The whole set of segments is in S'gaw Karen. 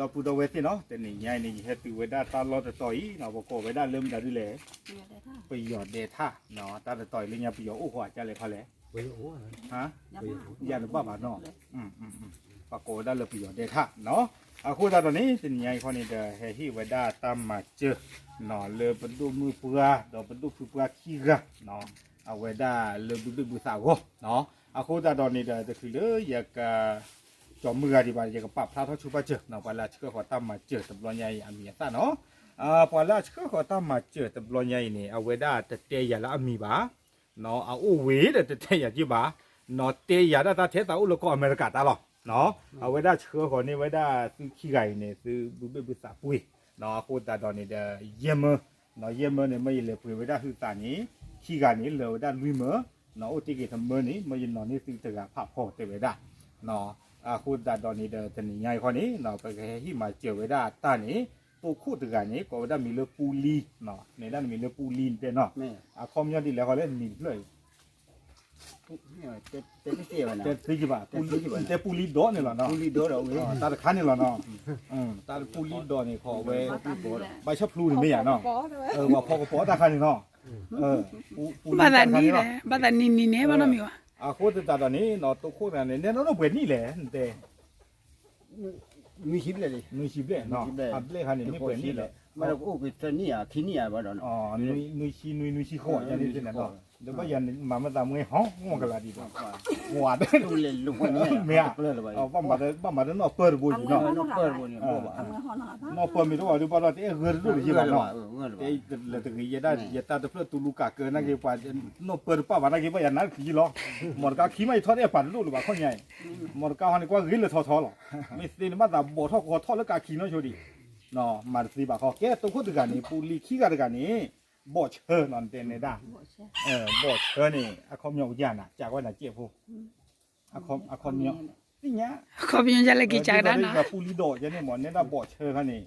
ဒီပုၢ်ဒီဝဲၢ်သ့ၣ်နီၤ, တနံၤညါအံၤန့ၣ် ယဟဲတုၤဝဲဒၣ်တၢ်လီၢ်တတီၤအံၤနီၤ, ပကိးဝဲဒၣ်လၢမတၤဒ်လဲၣ်, ပယီၤဒဲထၣ်နီၤ, တၢ်တတီၤအံၤလၢညါပယီၤအိၣ်ဃီအကလဲၣ်ခီလဲၣ်, ယတဘၣ်ဘၣ်နီၤ, ပကိးဝဲဒၣ်လၢပယီၤဒဲထၣ်နီၤ. အဃိသတးဒီးန့ၣ် တနံၤညါအံၤခီန့ၣ်ဒီး ဟဲဟ့ၣ်ဝဲဒၣ်တၢ်မၤစၢၤနီၤ လၢပဒိၣ်မုၣ်ပှၢ် ဒီးပဒိၣ်ဖုပှၢ်ခံဂၤနီၤ, အဝဲဒၣ်လၢဘုဘ့ၣ်ဘုသးအဂီၢ်နီၤ. အဃိသတးဒီးန့ၣ်ဒီး တချုးလၢယက ကၠီၤမုၢ်ဂၤဒံးဘၣ် ယကပာ်ဖျါထီၣ်ဆူဘၣ်စၢၤနီၤ, ပှၤလၢအဆှၢဃီၤတၢ်မၤစၢၤတဘျီညါအံၤအမံၤအသၣ်နီၤ. ပှၤလၢအဆှၢဃီၤတၢ်မၤစၢၤတဘျီညါအံၤန့ၣ် အဝဲဒၣ်တတဲယၤလၢအမံၤဘၣ်နီၤ, အအိၣ်ဝဲဒီးတတဲယၤက့ဘၣ်, နီၤတဲယၤဒၣ်တၢ်ထဲသးအိၣ်လၢကီၢ်အမဲရကၤတၢ်လီၤနီၤ. အဝဲဒၣ်ဆှၢဃီၤန့ၢ်ဝဲဒၣ်သုခံဂၤအံၤန့ၣ် သုဘုဘ့ၣ်ဘုသးပှ့ၤနီၤ. အဃိသတးဒီးန့ၣ်ဒီး ယဲၢ်မၢ နီၤ ယဲၢ်မၢန့ၣ် မ့ၢ်ယလဲၤပှ့ၤဝဲဒၣ်ဟုသးန့ၣ် ခံဂၤန့ၣ် လၢာ်ဝဲဒၣ်လွံၢ်မၢ, နီၤ အိၣ်တ့ၢ်က့ၤတမၢန့ၣ် မ့ၢ်ယနီၤန့ၢ်သုတဂၤဖးဖီတဲဝဲဒၣ်နီၤ. အဃိသတးဒီးန့ၣ်ဒီး တနံၤညါအံၤခီန့ၣ်နီၤ ပကဟဲဟ့ၣ်မၤစၢၤဝဲဒၣ်တၢ်န့ၣ် တိခိၣ်တဂၤန့ၣ် ကိးဝဲဒၣ်မံၤလၢပူလံနီၤ, နဲဒၣ်နမံၤလၢပူလံနတဲနီၤ, အခီပညီဒ်လဲၣ်ဃီလဲၣ် နမံၤတဖျၢၣ်အံၤ တဲတသ့ဘၣ်, တဲပူလံဒီးန့ၣ်လီၤနီၤ, တၢ်တခါန့ၣ်လီၤနီၤ, တၢ်တပူလံဒီးန့ၣ် ခီဝဲ ဘၣ်ဆၣ်ဖျူန့ၣ်မ့ၢ်ယၤနီၤ, ပှၤဖီကပီၤတၢ်ခါန့ၣ်နီၤ, ပူလံတၢ်တခါန့ၣ်လီၤ, ဘၣ်သးနံၤန့ၣ် ဘၣ်နီတမံၤဘၣ်, အဃိသတးဒီးန့ၣ်နီၤ တိခိၣ်တဂၤန့ၣ် နဲနီၢ်နီၢ်ပှဲၤနံၣ်လဲၣ် နတဲ နွံဆံဘျဲၣ်, နွံဆံဘျဲၣ်နီၤ, အဘျဲၣ်ခါန့ၣ် မ့ၢ်ပှဲၤနံၣ်လဲၣ်, အိၣ်က့ၤသၢနံၣ်ဧါ ခံနံၣ်ဧါဘၣ်ဒီးနီၤ, နွံဆံနွံ နွံဆံဃိး ယန့ၣ်သ့ၣ်န့ၣ်ဒီး, ဒီးဘၣ်ယၤမၤမ့ၢ်သးမွဲဟီၣ်မီၢ်ကလၤဒံးဘၣ်, ပှၤတဲ, မ့ၢ်ဧါ, ဘၣ်မၤတနီၣ်ပၢၢ်တဘိယူၢ်နီၤ, နီၣ်ပၢၢ်မ့ၢ်တအိၣ်ဘၣ်ဒီးဘၣ်ဒီး တအဲၣ်ဂၢၢ်တဒိၣ်တယံာ်ဘၣ်နီၤ, တဲလၢတဂ့ၤ ယဲဒၣ်ယတၢ်တဖျၢၣ်တူၢ်လူၤကးကၢနာ်က့ၤပှၤ, နီၣ်ပၢၢ်တပာ်ဘၣ်နာ်က့ၤ ဘၣ်ယၤနါတခီလီၤ, မီၢ်တကါခံမးယထီၣ်တအဲၣ်ပာ်တဒိၣ်လၢၤဘၣ်ခီညါအံၤ, မီၢ်တကါဟီန့ၣ် ကွၢ်ဂ့ၤလၢထီထီလီၤ, မ့ၢ်သ့န့ၣ်ဘၣ်သးဘိးထီၣ်ကီထီၣ်လၢကါခံနီၣ်ဆိဒံး, မၤတသ့ဘၣ်ခီ, ကဲတိခိၣ်တဂၤန့ၣ် ပူလံခံဂၤတဂၤန့ၣ်, ဘီၣ်ဆၢနီၤ နတဲနဲဒၣ်, ဘီၣ်ဆၢန့ၣ် အခီပညီကယၤနၤ ကးကွၢ်နၤကဲးဖိ, အခီပညီ, သ့ၣ်ညါ, အခီပညီယလဲၤက့ၤကးကဒါနၤ, ပူလံဒီးယဲန့ၣ်မ့ၢ် နဲဒၣ်ဘီၣ်ဆၢခါန့ၣ်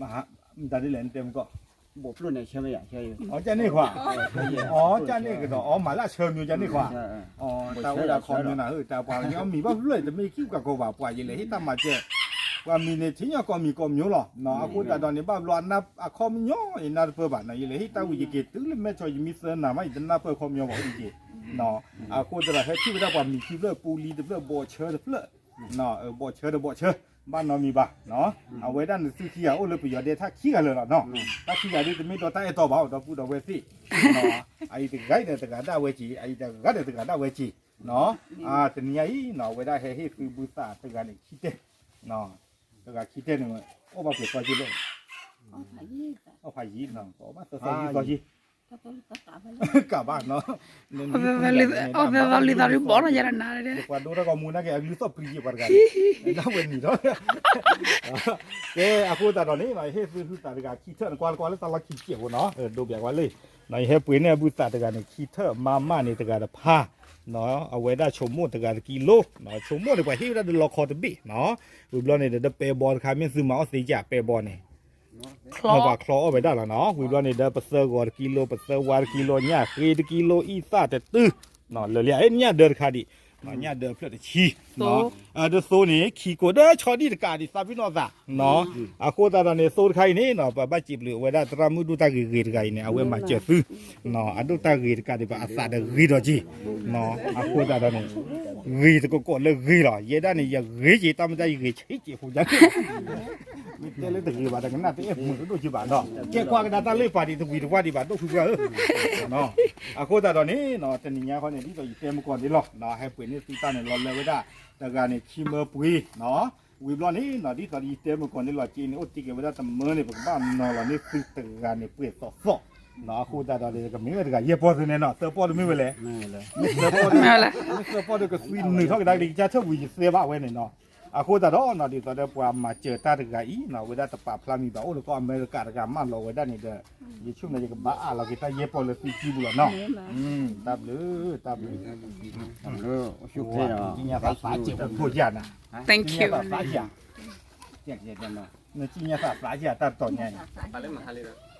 မတၤဒ်လဲၣ် နတဲမ့ၢ်ကီး, အီၤကန့ၣ်ခွါ, အီၤကန့ၣ်ကဒီး အီၤမၤလၢအဆၢမံၤကန့ၣ်ခွါ, တၢ်အိၣ်ဒၣ်ခီမံၤနၤဧၢ တၢ်ပှၤကညီမံၤဘၣ်ဖျၢၣ် တမ့ၢ်ခံကကိးဘၣ် ပှၤယလဲၤဟ့ၣ်တၢ်မၤစၢၤ, ပှၤမံၤန့ၣ် ထံၣ်ညီကိးမံၤကိးမံၤလီၤ, အဃိသတးဒီးန့ၣ် ဘၣ်ဘျီအခီပညီအံၤနၢ်တပၢၢ်ဘၣ်နီၤ ယလဲၤဟ့ၣ်တၢ်ဝံၤယက့ၤတုၤလၢမဲၢ်ဆီး ယမံသၢနၤမး ယတနၢ်ပၢၢ်ခီပညီဘၣ်အိၣ်တက့ၢ်, အဃိသတးဒီး ဟဲထံၣ်ဝဲဒၣ်ပှၤမံၤခံဖျၢၣ် ပူလံတဖျၢၣ် ဘီၣ်ဆၢတဖျၢၣ် ဘီၣ်ဆၢဒီးဘီၣ်ဆၢ, ဘၣ်နီတမံၤဘၣ်, အဝဲဒၣ်န့ၣ်သုခံဂၤအိၣ်လၢပယီၤဒဲထၣ်ခံဂၤလၢာ်လီၤနီၤ, တၢ်ခံဂၤဒ်တမ့ၢ်ဒီတၢ်အဲၣ်တီဘၣ် ဒီပုၢ်ဒီဝဲၢ်သ့ၣ်, အအံၤတဂၤအံၤဒီးတဂၤဒၣ်ဝဲက့ၤ အအံၤတဂၤဒီးတဂၤဒၣ်ဝဲက့ၤ, တနံၤညါအံၤ အဝဲဒၣ်ဟဲဟ့ၣ်သုဘုသးတဂၤန့ၣ်ခံတဲာ်, တဂၤခံတဲာ်န့ၣ် အိၣ်ဘၣ်ပှဲၤသီက့လၢ အီၣ်ဖးယံၤ, အီၣ်ဖးယံၤ, သီသီယံၤသီယံၤ, ကဘၣ်နီၤ, အီၣ်ဖးသီလံသီဒုဘီနီၤ ယဲဒၣ်နၤ, ပှၤဒိတၢ်ဂီၤမူနာ်က့ အကလုၢ်သီၣ်ပျံၤယဲၢ်ပှၤတဂၤ, နဝဲနံၤဒီး, ကဲ အဃိသတးဒီးန့ၣ် ယဟ့ၣ်သုဘုသးတဂၤခံထၢၣ် နကွၢ်ကွၢ်လၢတၢ်လီၢ်ခံတစဲးဖိနီၤ, ဒိးဘၣ်ကွၢ်လံ, ယဟဲပှ့ၤန့ၢ်အဘုသးတဂၤန့ၣ်ခံထၢၣ် မါမးန့ၣ်တဂၤတဖၣ်, အဝဲဒၣ်ဆိကမိၣ်တဂၤတကံလိ, ဆိကမိၣ်န့ၣ် ပှၤဟ့ၣ်ဝဲဒၣ်ဒီးလီခီတဘ့ၣ်နီၤ, ဝံၤဘျီန့ၣ်ဒီး ပဲဘီတခါ မ့ၢ်သုမၤအီၣ်သ့ကၢ်ပဲဘီန့ၣ် ပှၤချီအီၣ်ဝဲဒၣ်လီၤနီၤ, ဝံၤဘျီန့ၣ်ဒီး ပသၢဂီၤတကံလိ ပသၢဝါတကံလိ ညၣ်ဃ့တကံလိ အံသၣ်တတုၤ, လၢာ်လံ အဲ ညၣ်ဒၢတခါဒံး, ညၣ်ဒၢဖျၢၣ်တဆံ, ဒ်သိးန့ၣ် ခံကိးဒၢဆီဒံၣ်တကးဒံး သးပ့ၤနီၣ်သး, အဃိသတးဒီးန့ၣ် သိတခါအံၤန့ၣ်နီၤ ပဘၣ်စံးဘျုးဝဲဒၣ်သရၣ်မုၣ်ဒိၣ်တၢ်ဂ့ၤဂ့ၤတဂၤအံၤန့ၣ် အဝဲမၤစၢၤသု, အဒိၣ်တၢ်ဂ့ၤတကးဒံး ပှၤအသးဒီးဂ့ၤဒီးက့ၤ, အဃိသတးဒီးန့ၣ် ဂ့ၤတကကိးလၢဂ့ၤလီၤ, ယဲဒၣ်န့ၣ် ယဂ့ၤက့ၤ တၢ်မ့ၢ်တၢ်ယဂ့ၤဆံးက့ၤဖိယါန့ၣ် မ့ၢ်တဲလၢတဂ့ၤဘၣ် တကနၣ်တအဲၣ်မုာ်တဒိၣ်က့ၤဘၣ်နီၤ, ကဲကွၢ်ကဒါတၢ်လၢပှၤဒံး တဝံၤတဝါဒံးဘၣ် ဒိၣ်ဖုပှၢ်ဧၢ, အဃိသတးဒီးန့ၣ် တနံၤညါခီန့ၣ် ဒ်သိးယတဲမုၢ်ကီၢ်န့ၣ်လီၤ, ဟဲပှ့ၤန့ၢ်သုတၢ်န့ၣ် လီၤလၢဝဲဒၣ် တဂၤန့ၣ် ခံမၢပှ့ၤနီၤ, ဝံၤဘျီန့ၣ် ဒ်သိးယတဲမုၢ်ကီၢ်န့ၣ်လီၤ က့န့ၣ် အိၣ်တ့ၢ်က့ၤဝဲဒၣ်တမၢန့ၣ် ပကဘၣ်နီၤလီၤန့ၢ်သုတဂၤန့ၣ် ပှဲၤသီသီ, အဃိသတးဒီး ကမ့ၢ်ဝဲတဂၤယဲၢ်ပီၢ်သုန့ၣ်နီၤ, သၢပီၢ်တမ့ၢ်ဝဲလဲၣ်, မ့ၢ်သၢပီၢ်ဒီးကသွံနုာ်ထီၣ်ကဒါက့ၤ ကစၢ်ထၢၣ်ဝံၤယသဲဘၣ်ဝဲန့ၣ်နီၤ, အဃိသတးဒီးနီၤ ဒ်သိးဒီးပှၤမၤစၢၤတၢ်တဂၤအံၤနီၤ ဝဲဒၣ်တပာ်ဖျါမံၤဘၣ် အိၣ်လၢကီၢ်အမဲရကၤတဂၤမၢလီၤဝဲဒၣ်န့ၣ်ဒီး ယဆိကမိၣ်ယကဘၣ်အးလီၤက့ၤတၢ်ယဲၢ်ပီၢ်လၢသုစုပူၤလီၤနီၤ, တၢ်ဘျုး တၢ်ဘျုး, ကညါသးသးကဲးဖိဖိယါနၤ, ကညါသးသးယါ, နကညါသးသးယါတၢ်တီၤညါအံၤ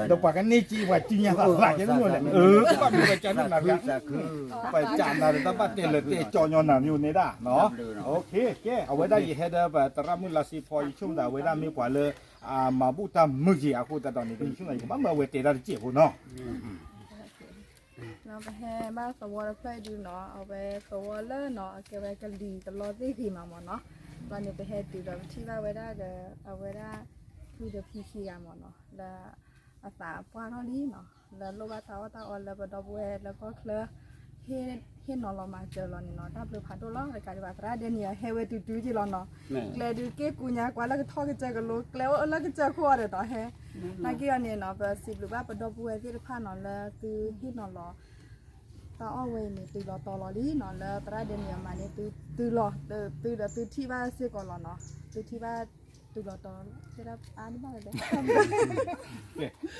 ဒီးပှၤကန့ၢ်ကံ ပှၤကံညါသးသးကဲန့ၣ်လဲၣ်, ဘၣ်မ့ၢ်ပှၤကနၢ်, ပကနၣ်ဒီးတၢ်ဘၣ်တဲလၢတဲကၠီညီနၤမ့ၢ်န့ၣ်ဒၣ်, ကဲ အဝဲဒၣ်ယဟဲဒီးပသရၣ်မုၣ်လါစ့ဖီ ယဆိကမိၣ်သး အဝဲဒၣ်မ့ၢ်ပှၤလၢ မၤဘူၣ်တၢ်မုာ်က့ၤအဃိသတးဒီးန့ၣ် ယဆိကမိၣ်သး ယကဘၣ်မၢအဝဲတဲတၢ်တစဲးဖိနီၤ ပဟဲဘၣ်သဝီတဖျၢၣ်အံၤဒုနီၤ, အဝဲသဝီလၢနီၤ အကဲဝဲကလံၤတလီသ့ၣ်ဂ့ၤမးမ့ၢ်နီၤ, ဘျီန့ၣ် ပဟဲတုၤဒီးပထံၣ်ဘၣ်ဝဲဒၣ်ဒီး အဝဲဒၣ် ဖုဒီးဖံခံဂၤမ့ၢ်နီၤ လၢ အသးပှၢ်ထီၣ်လံနီၤ, လၢလိၣ်ဘၣ်တၢ်အီၣ်တၢ်အီလၢပဒီပုၢ်ဝဲၢ်လၢကီၢ်ချၢ ဟ့ၣ်နီၤလီၤမၤစၢၤလီၤန့ၣ်နီၤ, တၢ်ဘျုးဖးဒိၣ်လီၤ. တကးဒံးဘၣ် သရၣ်ဒဲနံၣ်အီၤ ဟဲဝဲတုၤတုၤက့ၤလီၤနီၤ, ကျဲဒုးက့ၢ်ကူညါကွၢ်လၢကထီၣ်ကစၢၢ်ကလိ ကျဲအိၣ်လၢကစၢၢ်ခိၣ်အီၤဒီးနီၤ ဟဲ နာ်က့အီၤန့ၣ်နီၤ ပစံးဘျုးဘၣ်ပဒီပုၢ်ဝဲၢ်သ့ၣ်တဖၣ်နီၤ လၢသုဟ့ၣ်နီၤလီၤ တၢ်အီၣ်ဝဲအံၤန့ၣ် တုၤလီၤတီၤလီၤလံနီၤ, လၢသရၣ်ဒဲနံၣ်အီၤမၤန့ၣ် သုလီၤ သုဒီးသုထံၣ်ဘၣ်စ့ၢ်ကီးလီၤနီၤ, သုထံၣ်ဘၣ် တုၤလီၤတီၤ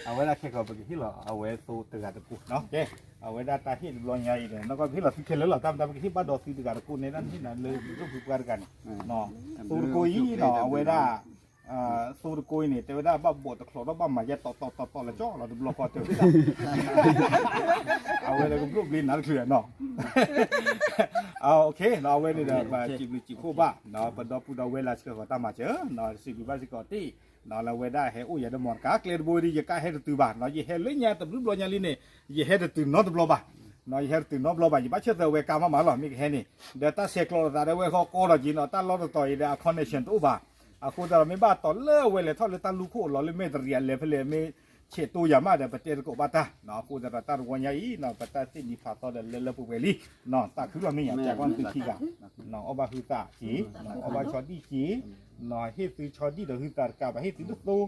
အဝဲဒၣ်ခဲကီး ပကဟ့ၣ်လီၤ အဝဲသိတဂၤတကိးနီၤ, ကဲ အဝဲဒၣ်တၢ်ဟ့ၣ်တဘျီညါအံၤန့ၣ် နီၢ်ကီၢ် ပဟ့ၣ်လီၤသုခဲလၢာ်လီၤ, တၢ်မတၤ ပကဟ့ၣ်ဘၣ်ဒီးသုတဂၤတကိးန့ၣ် တၢ်န့ၣ်လၢဒိၣ်ဖုပှၢ်တဂၤန့ၣ်, သိတကိးအံၤနီၤ အဝဲဒၣ် သိတကိးအံၤန့ၣ် တဲဝဲဒၣ်ဘၣ်ဘိးတချီးထီၣ်ဘၣ်မၤယဲၢ်တီတီတီတီလၢကၠီလီၤတဘျီဃီတဲဝဲဒၣ် အဝဲဒၣ်ကဘျိၣ်ဘျ့နၤတချုးနီၤ, အဝဲန့ၣ်ဒီး ပစံးဘျုးစံးဖှိၣ်ဘၣ် ပဒီပုၢ်ဒီဝဲၢ်လၢဆှၢဃီၤတၢ်မၤစၢၤ စံးဘျုးဘၣ်စ့ၢ်ကီးတ့ၢ် လၢဝဲဒၣ်ဟဲအိၣ်ယၤဒီးမီၢ်တကး ကျဲတဘိဒီး ယကါဟဲတတုၤဘၣ်နီၤ, ယဟဲလၢညါတဘျုးဘျီညါလံန့ၣ် ယဟဲတတုၤနီတဘျီဘၣ် ယဟဲတတုၤနီတဘျီဘၣ်, ယဘၣ်ဆၢထၢၣ်ဝဲကါမးမးလီၤ, မ့ၢ်ကဟဲန့ၣ် ဒီးတၢ်ဆဲးကျိးလိာ်သးဒီးဝဲဃီကီဒီးက့ၤနီၤ, တၢ်လီၢ်တတီၤအံၤဒီး အ connection တအိၣ်ဘၣ်, အဃိသတးဒီး မ့ၢ်ဘၣ်တီၤလၢဝဲလဲၤထီၣ်လၢတၢ်လူၢ်ခိၣ်အလီၢ်လၢမဲာ်တရံးအလဲၤဖဲလဲၣ် မ့ၢ်ဆဲးတိယၤမးဒီး ပတဲသကိးဘၣ်တၢ်, အဃိသတးဒီး တၢ်တဝီညါအံၤ ပတၢ်သ့ၣ်နံၤဖးသီဒီးလၢလၢပှဲၤပှဲၤလံ, သးခုလီၤမ့ၢ်ညါ ပျၢ်ကွၢ်သုခံဂၤ အီၣ်ဘၣ်ဟုသးက့ၤ, အီၣ်ဘၣ်ဆီဒံၣ်က့ၤ, ဟ့ၣ်သုဆီဒံၣ်ဒီးဟုသးတကးဘၣ် ဟ့ၣ်သုတသိ ဒ်သိး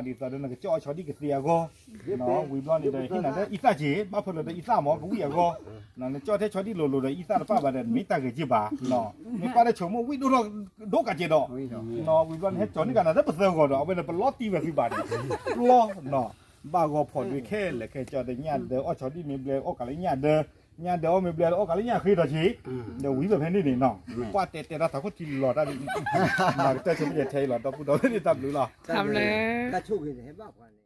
ဒီးနကကၠီၣ်အီၣ်ဆီဒံၣ်ကသ့အဂီၢ်, ဝံၤဘျီန့ၣ်ဒီး ဟ့ၣ်နၤလၢအံသၣ်က့ၤ ဘၣ်ဖၢလီၤဒီးအံသၣ်မ့ၢ်ကဝံၣ်အဂီၢ်, နကၠီၣ်ထဲဆီဒံၣ်လိၤလိၤဒီးအံသၣ်တပၣ်ဘၣ်ဒီး နမ့ၢ်တၢ်ဂဲၤက့ၤဘၣ်, မ့ၢ်ပၣ်တၢ်ဆိကမိၣ်ဝံၣ်ဒိၣ်ထီၣ်ဒိၣ်ကးက့ၤဒီး, ဝံၤဘျီန့ၣ် ဟဲကၠီၤန့ၢ်ကနၤလၢပသၢဂီၤဒီး အဝဲန့ၣ်ပလီၤတံၢ်ဝဲသုဘၣ်န့ၣ်, ပျီ ဘၣ်ဂီၤဖီၣ်ဒုးခဲလၢာ်ခဲဆ့ဒီး ညၣ်ဒၢအီၣ်ဆီဒံၣ်မ့ၢ်ဘျဲးအီၣ်ကးလၢညၣ်ဃ့ဒီးက့ၤ, ညၣ်ဒၢအီၣ်မ့ၢ်ဘျဲးအီၣ်ကးလၢညၣ်ဃ့ဒီးက့ၤ, ဒီးဝံၤဘၣ်ဖဲန့ၣ်န့ၣ်နီၤ, ပှၢ်တဲတဲတၢ်ထးခိၣ်ထံလီၤတၢ်ဒ်အံၤ, မၤကတၢၢ်ဆိကတၢၢ်ထဲအံၤလီၤ ဒီပုၢ်ဒီဝဲၢ်န့ၣ်တၢ်ဘျုးလီၤ, တၢ်ဆိၣ်ဂ့ၤန့ၣ်ဟဲဘၣ်ပှၤန့ၣ်